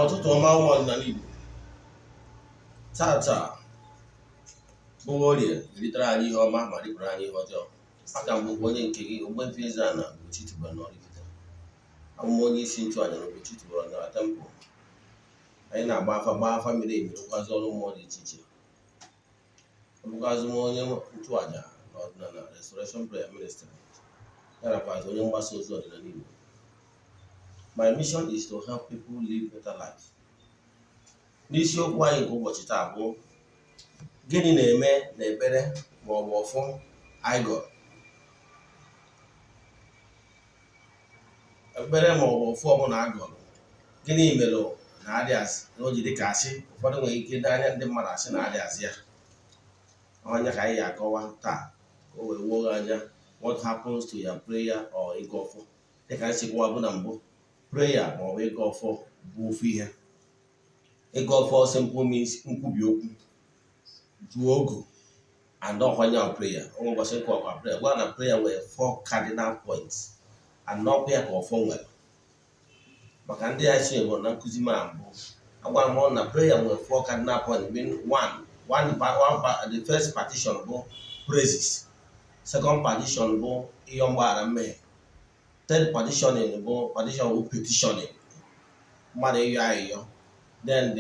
Ụtụtụ ọma, ụmụ ọdịnala Igbo. Tata bụ Orie, ritere anyị ihe ọma ma ripụrụ anyị ihe ọjọọ. Aka m bụkwa onye nke gị, Ogbuefi Eze-Ana Ugochi tubelu n'Oraifite. Abụ m onye isi nchụaja na Ugochi tubelu ọdịnala temple. Anyị na-agba afa, gbaa afa miri emi, rụkwazị ọrụ mmụọ dị iche iche. Abụkwazị m onye nchụaja na ọdịnala Restoration Prayer Ministry, ya nakwazi onye mgbasa ozi ọdịnala Igbo. My mission is to help people live better life. N'isiokwu anyị nke ụbọchị taa bụ: gịnị na-eme n'ekpere ma ọ bụ ọfọ anyị gọrọ? Ekpere ma ọ bụ ọfọ ọbụla a gọrọ, gịnị mere na adị asị na o ji dị ka asị ụfọdụ nwere ike n'anya ndị mmadụ asị na adị asị ya ọnya ka anyị ga-akọwa taa ka o wee wuo gị anya. What happens to your prayer or ịgọ ọfọ? Dịka anyị si kwuwa bụ na mbụ, prayer ma ọ bụ ịgọ ọfọ bụ ofu ihe. Ịgọ ọfọ simple means nkwubi okwu, jụọ ogu and ọkwanye prayer. Onwe ụbọchị nke ọkwa prayer gwa na prayer nwere four cardinal points and ọkwa ya ka ọfọ nwere. Maka ndị ya si bụ na nkụzi ma mbụ, agwara m na prayer nwere four cardinal points, mean one one one. The first partition bụ praises, second partition bụ ịyọ mgbaghara mmehie, third partitioning bụ partition bụ petitioning, mmadụ ịyọ ayịyọ, then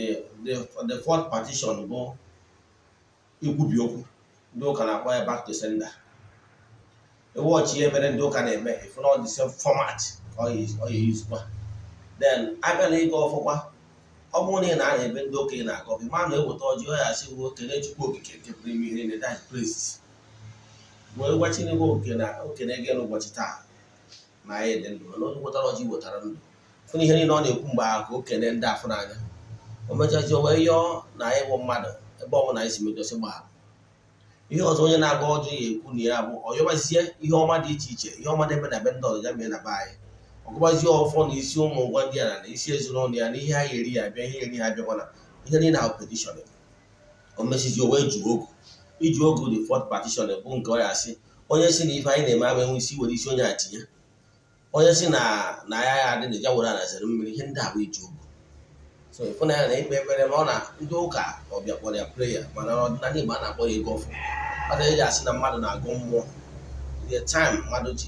the fourth partition bụ ikwubi okwu. Ndị ụka na-akpọ ya back to sender. Iwọchi ihe mere ndị ụka na-eme, if not the same format ka ọ ya eyuzukwa. Then abịa na ịgọ ọfọkwa, ọ bụrụ na ị na-anya ebe ndị okenye na-agọ ọfọ, ma na-eweta ọjị, ọ ya asị wo kene Chukwu Okike nke pụrụ ime ihe niile, that praises, wee gwa Chineke oke na okene gị n'ụbọchị taa na anyị dị ndụ, mana onye wetara ọjị wetara ndụ. Fụ na ihe niile ọ na-ekwu mgbe ahụ ka o kene ndị afụ n'anya. O mechazi, o wee yọọ na anyị bụ mmadụ, ebe ọ bụla anyị si mejọsị, gbaghara. Ihe ọzọ onye na-agọ ọjị ya ekwu na ya bụ ọyọbazie ihe ọma dị iche iche, ihe ọma dị ebe na be ndị ọzọ ya mee na be anyị. Ọgụbazie ọfọ na isi ụmụ ngwa ndị a na isi ezinụlọ ya na ihe ha eri ya abịa, ihe eri ha abịakwana, ihe niile ahụ petition. O mesizi, o wee juo ogu. Iji ogu, the fourth partition, bụ nke ọ ya asị onye si na ife anyị na-eme ama enwe isi, were isi onye a tinye. Onye si na na ya ya adị na ya were ana zere mmiri. Ihe ndị a bụ iji ogu. So ịfụ na ya na ikpe ekpere ma ọ na ndị ụka ọbịa kpọrọ ya prayer, mana n'ọdịnala Igbo a na-akpọ ya ịgọ ọfọ. Mmadụ eji asị na mmadụ na-agụ mmụọ, the time mmadụ ji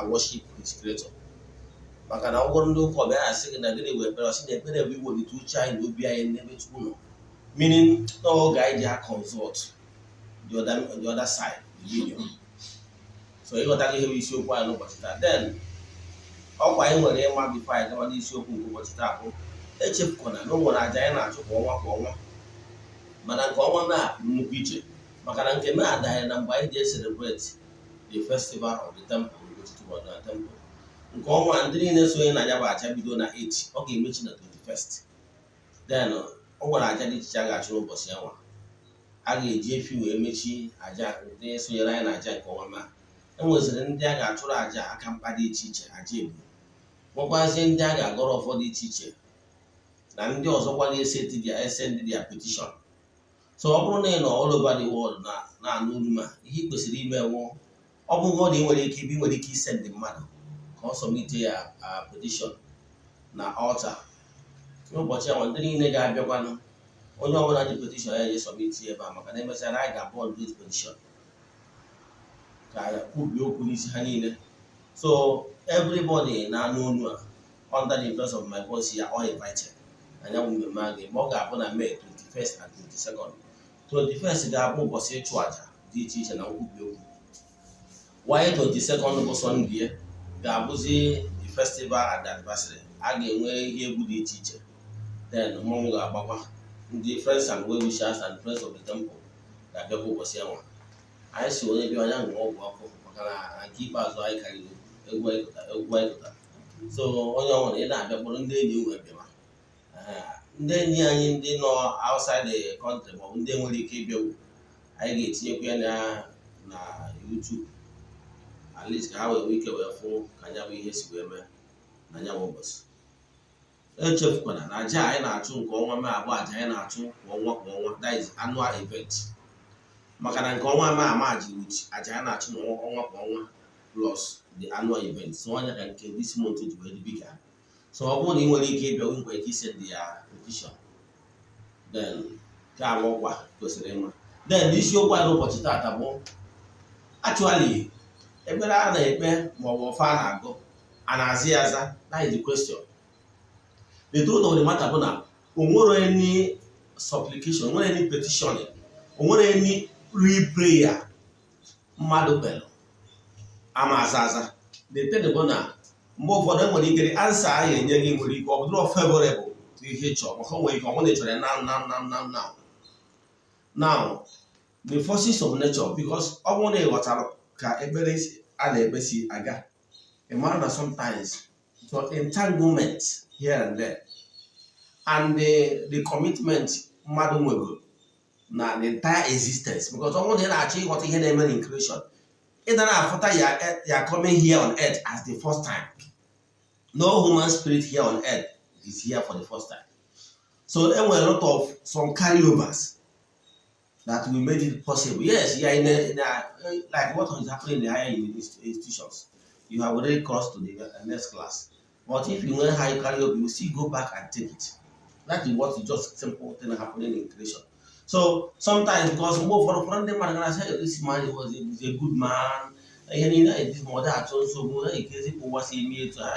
worship his creator. Maka na ọ bụrụ ndị ụka ọbịa asị gị na gịnị wee ekpere, ọsị na ekpere bụ iwelite uche anyị na obi anyị n'ebe Chukwu nọ, meaning n'oge anyị ji consult the other side, the medium. So ịghọtago ihe bụ isiokwu anyị n'ụbọchị taa. Then ọkwa anyị nwere ịma before anyị gaba n'isiokwu nke ụbọchị taa bụ echefukwana na o nwere aja anyị na-achụ kwa ọnwa kwa ọnwa, mana nke ọnwa na nnukwu iche, maka na nke mee adanyị na mgbe anyị ji celebrate the festival of the temple, Ugochi na temple. Nke ọnwa, ndị niile sonye na ya bụ aja bido na 8, ọ ga-emechi na 21st. Then ọ nwere aja dị iche iche a ga-achụ n'ụbọchị anwa. A ga-eji efi wee mechi aja. Ndị sonyere anyị na aja nke ọnwa, ma e nweziri ndị a ga-achụrụ aja aka mkpa dị iche iche, aja ebu, nwekwazie ndị a ga-agọrọ ọfọ dị iche iche, na ndị ọzọkwa ga-eseti dia esend their petition. So ọ bụrụ na ị nọ all over the world na na-anụ olu ma ihe ị kwesịrị ime wụ, ọ bụrụ na ị nwere ike, ị nwere ike isend mmadụ ka ọ submit ya petition na altar n'ụbọchị ahụ. Ndị niile ga-abịakwanụ, onye ọbụla ji petition ya ji submit ebe a, maka na emesịa na anyị ga-abụ those petition ka kwubie okwu n'isi ha niile. So everybody na-anụ olu a, under the influence of my voice, ya all invited. Anya bụ mmemme a ga-eme, ọ ga-abụ na May 21st and 22nd. 21st ga-abụ ụbọchị ịchụ àjà dị iche iche na nkwubi okwu, while 22nd bụ Sunday ga-abụzi the festival and anniversary. A ga-enwe ihe egwu dị iche iche, then mmọnwụ ga-agbakwa. Ndị friends and well wishers and friends of the temple ga-abịakwa ụbọchị anwa. Anyị si onye bịa, onye ṅụọ ọgwụ ọkụ, maka na nke ikpeazụ anyị karịrị egwu anyị gụtara. So onye ọbụla ị na-abịa, kpọrọ ndị enyi wee bịawa. Ndị enyi anyị ndị nọ outside the country maọbụ ndị nwere ike ịbịawu, anyị ga-etinyekwa ya na YouTube, at least ka ha wee nwee ike wee fụ ka anya bụ ihe si wee mee na anya bụ ụbọchị. Echefukwana na aja anyị na-achụ nke ọnwa mee abụọ, aja anyị na-achụ kwa ọnwa kwa ọnwa, that is annual event, maka na nke ọnwa mee ama ji with aja anyị na-achụ n'ọnwa kwa ọnwa plus the annual event. So ọnya ka nke this month ji wee dị bigger. So ọ bụrụ na ị nwere ike ịbịa, nwere ike isend ya petition. Then nke a bụ ọkwa kwesịrị ịma. Then isiokwu anyị n'ụbọchị taata bụ actually ekpere a na-ekpe maọbụ ọfọ a na-agụ, a na-aza ya aza? That is the question. The truth of the matter bụ na o nwere any supplication, o nwere any petition, o nwere any real prayer mmadụ kpere ama aza aza. The thing bụ na mgbe ụfọdụ enwere ike the answer a ga-enye gị nwere ike ọ bụrụ favorable to ihe ị chọrọ, maka o nwere ike ọ bụrụ na ị chọrọ ya now, now, now, now, now, now. The forces of nature, because ọ bụrụ na ị ghọtara ka ekpere a na-ekpe si aga, ị mara na sometimes the entanglement here and there and the commitment mmadụ nwegoro na the entire existence, because ọ bụrụ na ị na-achọ ịghọta ihe na-eme in creation, ị na na-afụta ya coming here on earth as the first time. No human spirit here on earth is here for the first time. So there were a lot of some carryovers that we made it possible. Yes, you are in a like what is happening in the higher institutions. You have already crossed to the next class. But if you went high carryover, you still go back and take it. That is what is just simple thing happening in creation. So sometimes, because mgbe ụfọdụ ụfọdụ ndị mmadụ gara sị, "This man is a good man," ihe niile, this mother achọ nsogbu ike ezigbo ụwa si eme etu ha.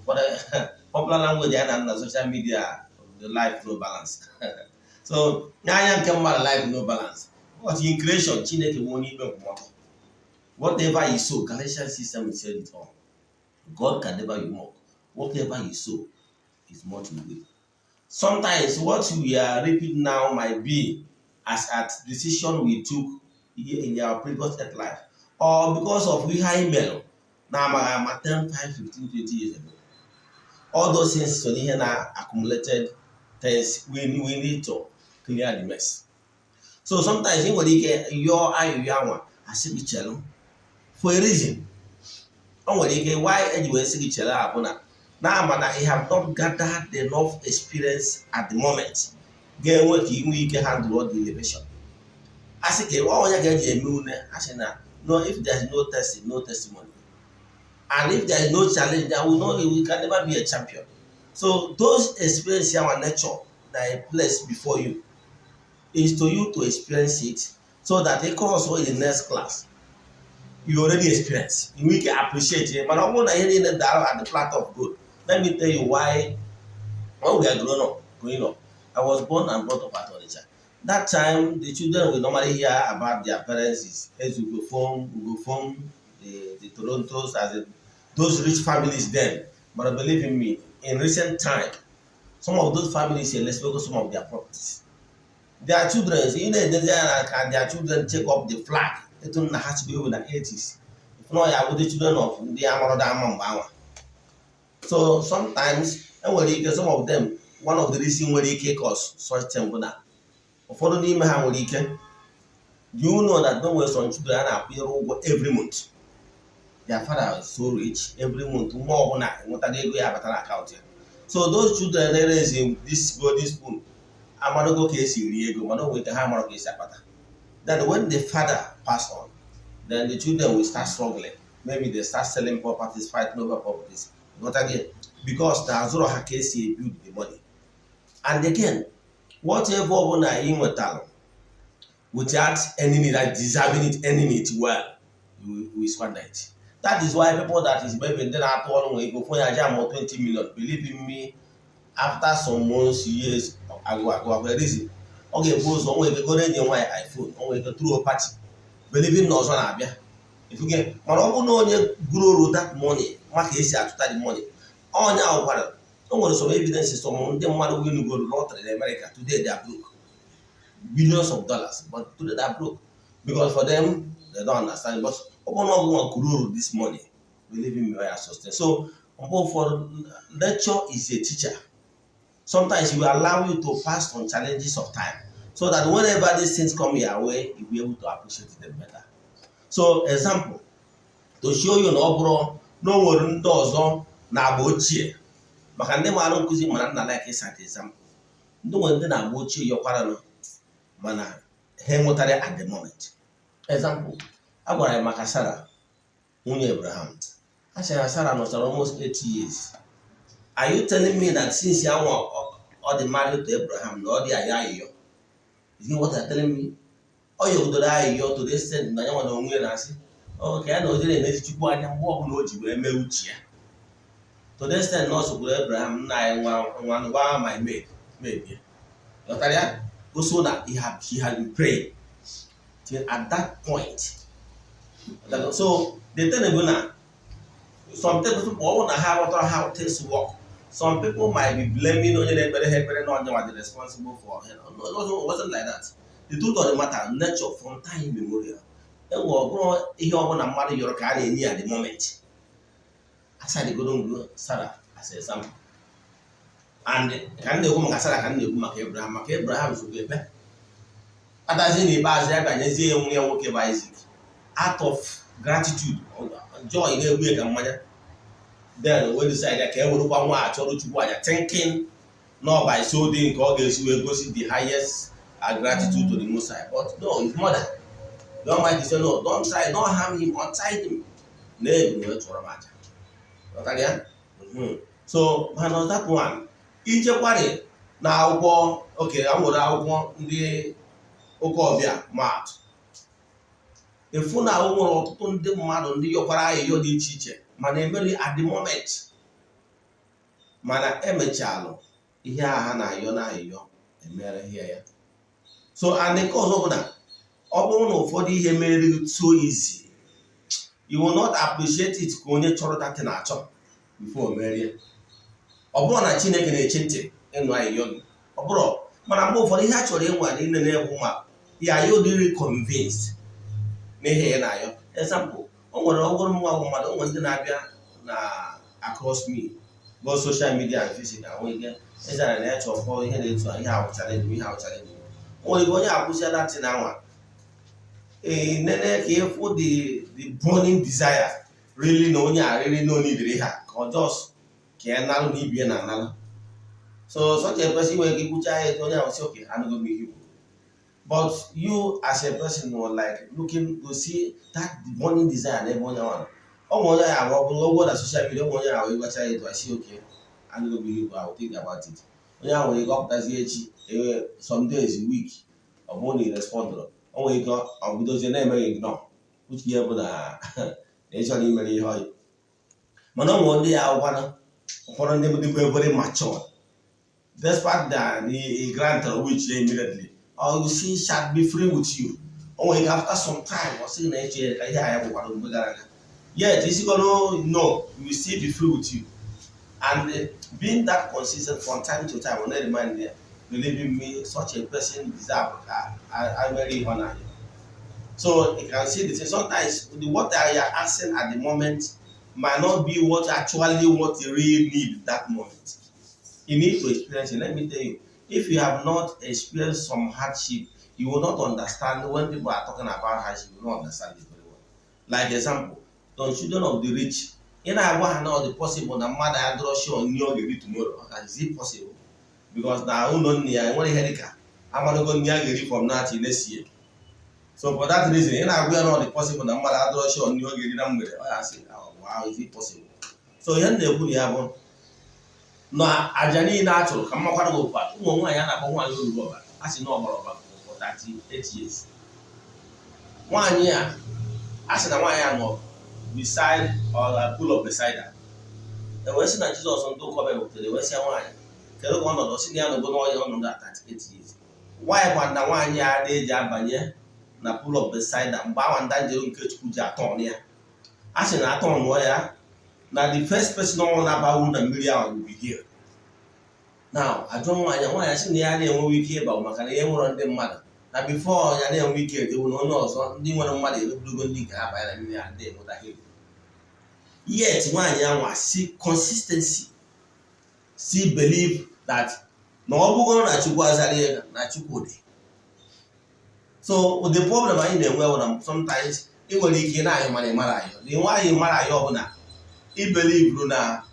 Ụfọdụ popular language ya na social media, "The life no balance." So n'anya nke mmadụ, life no balance, but in creation, Chineke bụ onye ikpe nkwụmọtọ. Whatever you sow, Galatians 6:7 said it all, God can never be mocked. Whatever you sow is what you reap. Sometimes what we are reaping now might be as at decision we took in our previous earth life, or because of ihe anyị mere na-amaghị ama 10, 5, 15, 20 years ago. All those things so n'ihe na accumulated things we need to clear the mess. So sometimes ị nwere ike yọọ ayụyọ anwa, asị gị chelụ for a reason. O nwere ike why eji wee sị gị chere abụ na na-ama na you have not gathered enough experience at the moment ga-enwe ka ị nwee ike handle all the elevation. A sị ka ọ onye ga-eji eme une, a sị na no, if there is no testing, no testimony, and if there is no challenge, there will no, we can never be a champion. So those experience our nature that a place before you is to you to experience it, so that it cross in the next class, you already experience, you will appreciate it. Mana ọ bụrụ na ihe niile dara at the platter of gold. Let me tell you why. When we are growing up, I was born and brought up at Onitsha. That time, the children will normally hear about their parents is Ezugofom, Ugofom, the Torontos, as in those rich families then. But believe in me, in recent time, some of those families here, let's go some of their properties. Their children, can their children take up the flag? Etu nna ha si na 80s. If not, ya bụ the children of ndị amarọda ama mgbe anwa. So sometimes, enwere ike some of them, one of the reason nwere ike cause such thing bụ na ụfọdụ n'ime ha nwere ike, do you know that no nwere some children a na-akwụnyere ụgwọ every month? Their father is so rich, every month nwa ọbụla enwetago ego ya abata na akaụntụ ya. So those children na-erezi this golden spoon amadogo ka esi rie ego, mana o nwere ike ha amara ka esi akpata. Then when the father pass on, then the children will start struggling. Maybe they start selling properties, fighting over properties. But again, because na azụrọ ha ka esi build the money. And again, whatever ọbụla ị nwetara without any need, like deserving it, earning it well, you will squander it. That is why people that is maybe ndị na-atụ ọrụ nwere ike ofu onye aja amụọ 20 million. Believe in me, after some months, years, agụ agụ agụ reason ọ ga-ebu ụzọ o nwere ike goro enyi nwaanyị iPhone, o nwere ike throw party, believing na ọzọ na-abịa ifuge. Mana ọ bụrụ na onye gụrụ that money maka esi achụta the money, onye ahụ gwara o nwere some evidences, some ndị mmadụ winugoro lottery in America, today they are broke, billions of dollars, but today they are broke because for them, they don't understand. But ọ bụrụ na ọ bụrụ gụrụ this money, believe in me, ya sustain. So mgbe ụfọdụ, nature is a teacher. Sometimes it will allow you to pass on challenges of time so that whenever these things come your way, you'll be able to appreciate them better. So example to show you na ọ bụrụ na o nwere ndị ọzọ na-agba ochie, maka ndị maara nkụzi mara nna like ịsat example, ndị nwere ndị na-agba ochie yọkwaranụ mana ha enwetara at the moment. Example, a gwara ya maka Sarah, nwunye Abraham. A sị na Sarah nọchara almost 80 years. Are you telling me that since ya nwa ọ dị married to Abraham na ọ dị ayọ ayịyọ? Is it what you're telling me? Ọ yọgidoro ayịyọ to the extent na ya nwa na onwe ya na-asị ọ ka ya na ojere emezi Chukwu anya mgbe ọbụla o ji wee mee uche ya, to the extent na ọ sịkwuru Abraham nna anyị, nwa nwa gwa my maid ya. Ghọtara ya? Gosi na he had been praying till at that point. So the thing bụ na some people, ọ bụrụ na ha ghọtara how things work, some people might be blaming onye na-ekpere ha ekpere na onye nwa dị responsible for him. No, it wasn't like that. The truth of the matter, nature from time immemorial, enwe ọ bụrụ ihe ọbụla mmadụ yọrọ ka a na-enye ya the moment. Aside godo Sarah as an example, and ka m na-ekwu maka Sarah, ka m na-ekwu maka Abraham sokwa ekpe atazi. N'ikpeazụ ya banyezie ya nwa ya nwoke bụ Isaac out of gratitude, joy na-egbu ya ka mmanya. Then we decide ka e werekwa nwa a chọrọ Chukwu aja, thinking na ọ by so dị nke ọ ga-esi wee gosi the highest gratitude to the Most High. But no, his mother, the Almighty, say, "No, don't try, don't harm him, untie him." Na ebu wee chụọrọ m aja. Ghọtara ya? So mana that one, ichekwari na akwụkwọ oke a nwere akwụkwọ ndị ụka ọbịa maatụ efu na o nwere ọtụtụ ndị mmadụ ndị yọkwara ayịyọ dị iche iche, mana emeri at the moment, mana emechalụ ihe a ha na-ayọ na ayịyọ emere ihe ya. So and nke ọzọ bụ na ọ bụrụ na ụfọdụ ihe mere so easy, you will not appreciate it ka onye chọrọ that na-achọ before o merie. Ọ bụrụ na Chineke na-eche ntị ịnụ ayịyọ gị, ọ bụrụ mana mgbe ụfọdụ ihe a chọrọ ịnwa niile na-egwu ma ya ya dịrị convinced n'ihe ya na-ayọ. Example, o nwere ọgwụrụ nwa bụ mmadụ, o nwere ndị na-abịa na across me, both social media and physical, nwere ike ịzara na ya chọrọ ihe na-etu a, ihe awụchara enyi, ihe awụchara enyi. O nwere ike onye akwụsịala datin anwa ee nene ka ịfụ the burning desire really na onye a really no need ha, ka ọ just ka ya nalụ na ibie na analụ. So such a person nwere ike ikwucha ya etu onye ahụ si, "Okay, anụgo m ihe ikwu." But you as a person were like looking to see that burning desire n'ebe onye ahụ nọ. Ọ nwere onye ahụ, ọ bụrụ ụgwọ na social media, ọ nwere onye ahụ ịgwacha ya etu I si, "Okay, anụgo m ihe ikwu, I will think about it." Onye ahụ nwere ike ọpụtazi echi, ewe some days, week, ọ bụrụ na ị respondụrụ, o nwere ike ọ bidozie na-emeghị ignore. Uche ya bụ na na ị chọrọ imere ihe ọyị. Mana ọ nwere ndị ya agwana ụfọdụ ndị dịkwa very mature, despite that he granted which immediately, or you see shall be free with you. O nwere ike after some time ọ sị na eche ka ihe a ya gwụkwara mgbe gara aga, yet isigoro no, you will still be free with you. And being that consistent from time to time will not remind them. Believe in me, such a person deserve ka I mere ihe ọ na-anya. So you can see the thing. Sometimes the what you are asking at the moment might not be what actually what you really need that moment. You need to experience it. Let me tell you, if you have not experienced some hardship, you will not understand when people are talking about hardship. You will not understand it very well. Like example, the children of the rich, ị na-agwa ha na ọ dị possible na mmadụ adịrọ sure nri ọ ga-eri tomorrow. Is it possible? Because na ụlọ nne ya enwere ihe dịka amarago nri a ga-eri from now till next year. So for that reason, ị na-agwa ya na ọ dị possible na mmadụ adịrọ sure nri ọ ga-eri na mgbede, ọ ya asị, "Wow, is it possible?" So ihe m na-ekwu na ya bụ na aja niile a chụrụ ka mmakwara gị ofu atụ. Ụmụ nwaanyị a na-akpọ nwaanyị oruru ọbara, a sị na ọ gbara ọbara for 38 years. Nwaanyị a, a sị na nwaanyị a nọ beside or pool of Bethesda. E wee sị na Jizọs ndị ụka ọbịa butere wee sị ya, "Nwaanyị, kedu ka ọnọdụ?" Sị na ya nọgo n'ọya ọnọdụ a 38 years. Nwaanyị gwa na nwaanyị a na-eji abanye na pool of Bethesda mgbe awa nda njere nke Chukwu ji atọ ọnụ ya, a sị na atọ ọnụọ ya na the first person ọnwụ na-aba uru na mmiri ahụ will be healed. Now ajụ nwaanyị, nwaanyị sị na ya na-enwewe ike ịba maka na ya nwere ndị mmadụ na before ya na-enwe ike ejewu na onye ọzọ ndị nwere mmadụ ereburugo ndị nke ha banye na mmiri ahụ ndị enweta healing. Yet nwaanyị anwa si consistency si believe that na ọ bụgoro na Chukwu azara ya, na Chukwu dị. So the problem anyị na-enwe bụ na sometimes ị nwere ike ị na-ayọ mana ị mara ayọ na nwaanyị mara ayọ ọbụla i believe na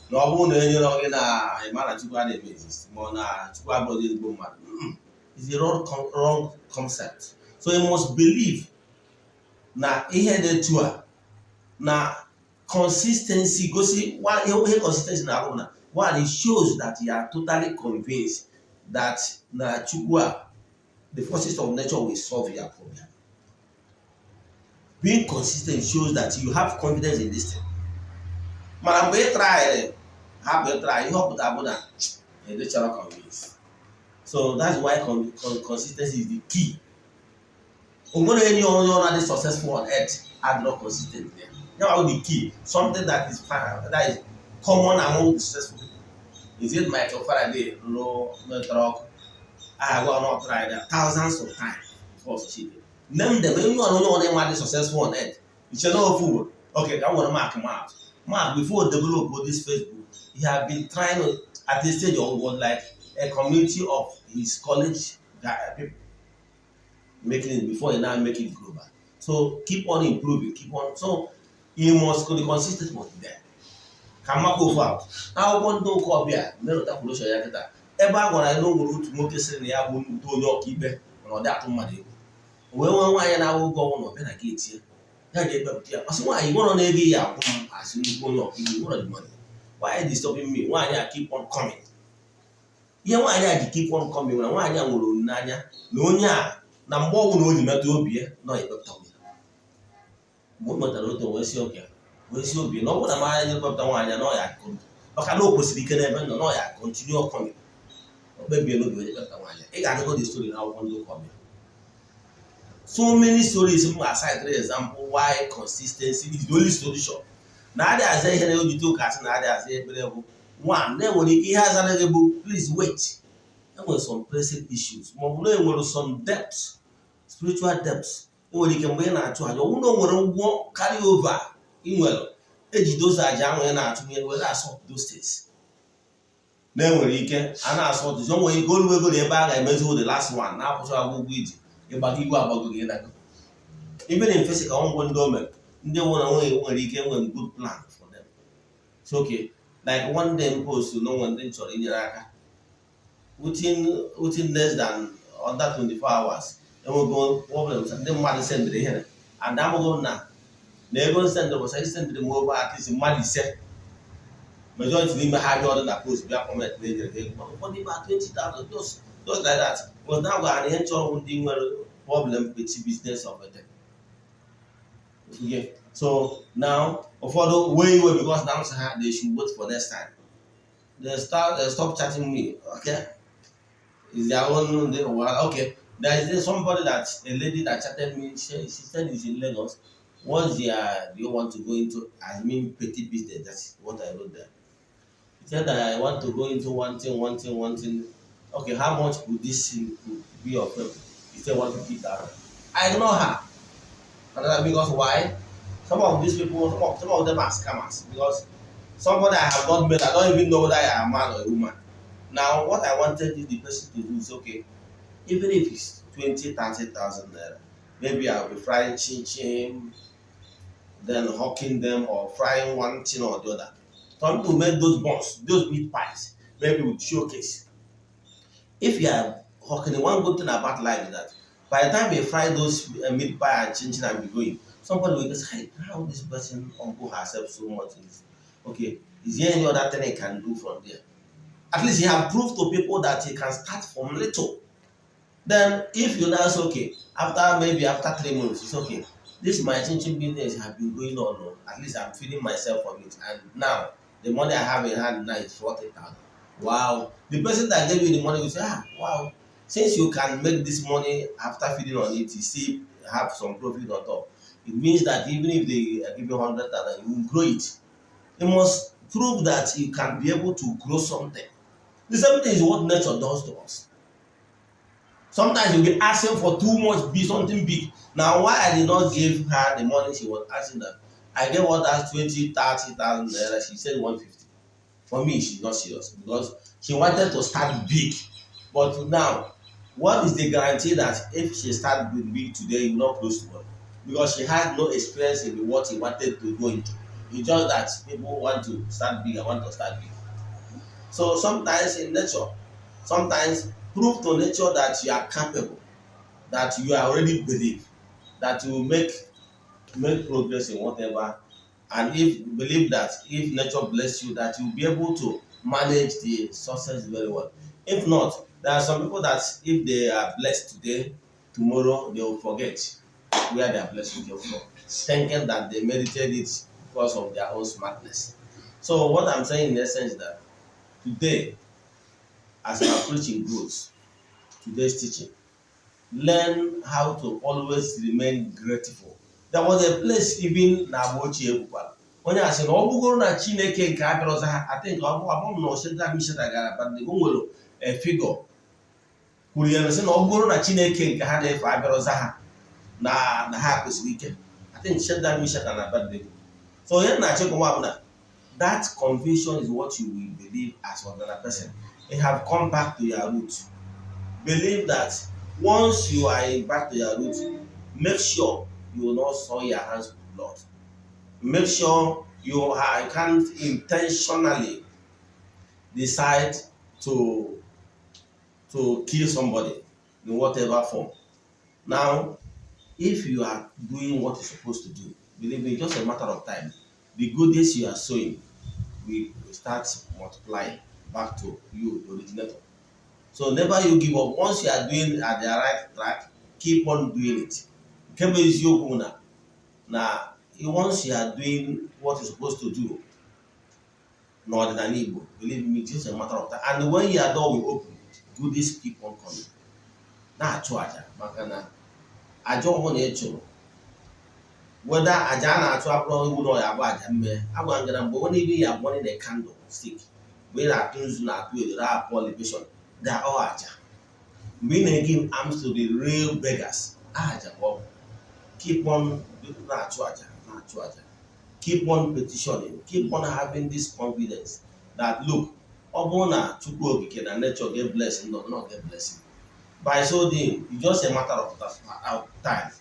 na ọ bụrụ na e nyere gị na ị mara Chukwu adịghị eme exist, ma ọ na Chukwu abụghị ezigbo mmadụ. It's a wrong concept. So you must believe na ihe dị etu a na consistency gosi ihe consistency na-arụ bụ na One, it shows that you are totally convinced that na Chukwu a, the forces of nature, will solve your problem. Being consistent shows that you have confidence in this thing. Mana mgbe ị try, hapụ ị try, ihe ọ pụtara bụ na ị dịchara convince. So that's why consistency is the key. O nwere any onye ọ na-adị successful on earth adịrọ consistent there. Ya bụ the key, something that is fine, that is common among the successful people. Is it Michael Faraday rụrụ metara ọkụ aha gwa na try that thousands of times before succeeding? Name them. Onye ọ na-enwe successful on earth, iche na ofu ugboro. Okay, ka m were Mark. Mark, before develop this Facebook, he have been trying to, at the stage of was like a community of his college guy, people making it before he now make it global. So keep on improving, keep on. So he must, the consistency must be there. Ka mmakwa ofu ahụ akwụkwọ ndị ụka ọbịa merụta kwurosho ya kịta, ebe a gwara anyị na o nwere otu nwoke sịrị na ya bụ nnukwu onye ọkaikpe, mana ọ dị atụ mmadụ egwu. O wee nwee nwaanyị na-awụ ụgwọ ọnwụ na ọbịa na gate ya, ya ga-ekpepụta ya. Ọsị nwaanyị, nwere na ego ya akwụ m asị nnukwu onye ọkaikpe, nwere the money, why you disturbing me? Nwaanyị a keep on coming. Ihe nwaanyị a ji keep on coming nwere, nwaanyị a nwere olileanya na onye a na mgbe ọnwụ na o ji metụ obi ya na ọ ekpepụta ya. Mgbe o metara otu, wee si oke wee si obi na ọ bụrụ na m anya ekpepụta nwaanyị na ọ ya akụ, maka na o kwesịrị ike n'ebe nọ na ọ ya continue coming. O kpebie n'obi onye kpepụta nwaanyị. Ị ga-agụgụ the story na akwụkwọ ndị ụka ọbịa. So many stories m aside three example why consistency is the only solution. Na adị aza ihe na-ejite ụka asị na adị aza ekpere bụ one, na-enwere ike ihe azara gị bụ please wait, enwere some pressing issues, ma ọ bụ na enwere some depths, spiritual depths. Enwere ike mgbe ị na-achụ aja, ọ bụrụ na o nwere ụgwọ carry over ị nwere, eji dozi aja ahụ ị na-achụ ihe were asọ those things. Na-enwere ike a na-asọ ọtụtụ, o nwere ike olu ego na ebe a ga-emezi the last one na-akwụsị agwụ ụgwọ iji ịgbago igwe agbago gị ịdago. Even in physical, ngwụ ndị o mere ndị nwere nwere nwere ike nwere good plan for them. So okay, like one day m post na onwe ndị m chọrọ inyere aka, within less than under 24 hours enwego problems ndị mmadụ sendịrị ihe, and amụgo m na ego nsendịrị bụ sendịrị m over at least mmadụ ise. Majority n'ime ha bịa ọdụ na post, bịa comment na ejere ha ego. Mana ụfọdụ ebe a 20,000, just like that. But now gwara na ihe nchọrọ bụ ndị nwere problem petty business of it. Okay. So now ụfọdụ wee iwe because now sị ha they should wait for next time. They stop chatting me. Okay, is their own they, well, okay, there is somebody that, a lady that chatted me. She said is in Lagos. What's their, do you want to go into, I mean, petty business? That's what I wrote there. He said that I want to go into one thing, one thing, one thing. Okay, how much could this thing could be of help? He said 150,000. I ignore her. And because why? Some of these people, some of them are scammers, because somebody I have not met, I don't even know whether I am a man or a woman. Now, what I wanted the person to do is, okay, even if it's 20, 30,000 naira, maybe I'll be frying chin chin, then hawking them or frying one thing or the other. Some people make those buns, those meat pies, maybe with showcase. If you are hawking, the one good thing about life is that by the time you fry those meat pie and chin chin and be going, somebody will just say, how this person humble herself so much is okay. Is there any other thing he can do from there? At least he have proved to people that he can start from little. Then if you now say, okay, after maybe after 3 months, it's okay. This my chin chin business have been going on. Oh, at least I'm feeding myself from it. And now the money I have in hand now is 40,000. Wow. The person that gave you the money will say, ah, wow. Since you can make this money after feeding on it, you still have some profit on top. It means that even if they give you 100,000, you will grow it. You must prove that you can be able to grow something. The same thing is what nature does to us. Sometimes you'll be asking for too much, be something big. Now, why I did not give her the money she was asking, that I gave her that 20, 30,000 naira. She said 150. For me, she's not serious because she wanted to start big. But now, what is the guarantee that if she start with big today, he will not close tomorrow? Because she has no experience in what he wanted to go into. It's just that people want to start big and want to start big. So sometimes in nature, sometimes prove to nature that you are capable, that you are already believe, that you will make progress in whatever. And if believe that if nature bless you, that you'll be able to Manage the success very well. If not, there are some people that if they are blessed today, tomorrow they will forget where their blessing came from, thinking that they merited it because of their own smartness. So what I'm saying in essence is that today, as our preaching goes, today's teaching, learn how to always remain grateful. There was a place even na agba ochie ekwukwara onye a sị na ọ bụgoro na Chineke nke abịarọza ha. I think ọ bụ abụ na Shadrach, Meshach gara, but o nwere a figure kwuru ya sị na ọ bụgoro na Chineke nke ha na-efe abịarọza ha na ha kwesịrị ike. I think Shadrach, Meshach na Abednego. So onye na-achịkwa bụ na that conviction is what you will believe as another person. You have come back to your root. Believe that once you are in back to your root, make sure you will not soil your hands with blood. Make sure you can't intentionally decide to kill somebody in whatever form. Now, if you are doing what you're supposed to do, believe me, just a matter of time, the goodies you are sowing will start multiplying back to you, the originator. So never you give up. Once you are doing at the right track, keep on doing it. Nke bụ eziokwu na once you are doing what you're supposed to do n'ọdịnala Igbo, believe me, it's just a matter of time. And when your door will open, goodies keep on coming. Na-achụ aja maka na aja ọbụla ị chụrụ, whether aja a na-achụ abụrụ iwu na ọ ya abụ aja mmee agwa m gị na mgbe when even you are burning a candle stick, mgbe ị na-atụ nzu, na-atụ edo, na-apụ libation, they are all aja. Mgbe ị na-give alms to the real beggars, aja ka ọ bụ. Keep on na-achụ aja, na-achụ aja. Keep on petitioning, keep on having this confidence that, look, ọ bụrụ na Chukwu Okike na nature get blessing, not not get blessing, by so doing, it's just a matter of time,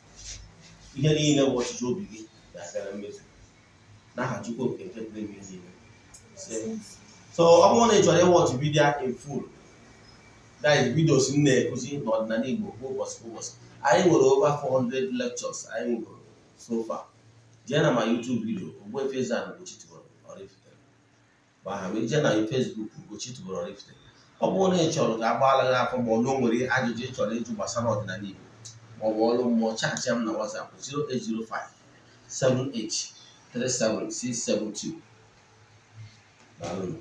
ihe niile bụ ọchịchị obi gị ga-abịa na mmezu n'aha Chukwu Okike nke pụrụ ime ihe niile. So ọ bụrụ na ị chọrọ ịwatch video in full, that is videos m na-ekuzi n'ọdịnala Igbo kwa ụbọchị kwa ụbọchị, anyị nwere over 400 lectures anyị nwegoro so far. Jee na ma YouTube video, Ogbuefi Eze-Ana Ugochi tubelu Oraifite bụ aha m. Jee na Facebook, Ugochi tubelu Oraifite. Ọ bụrụ na ị chọrọ ka a gbaala gị afọ, ma ọ na o nwere ajụjụ ị chọrọ ịjụ gbasara ọdịnala Igbo ma ọ bụ ọrụ mmụọ, chat m na WhatsApp 0805 78 37672. Daalụ.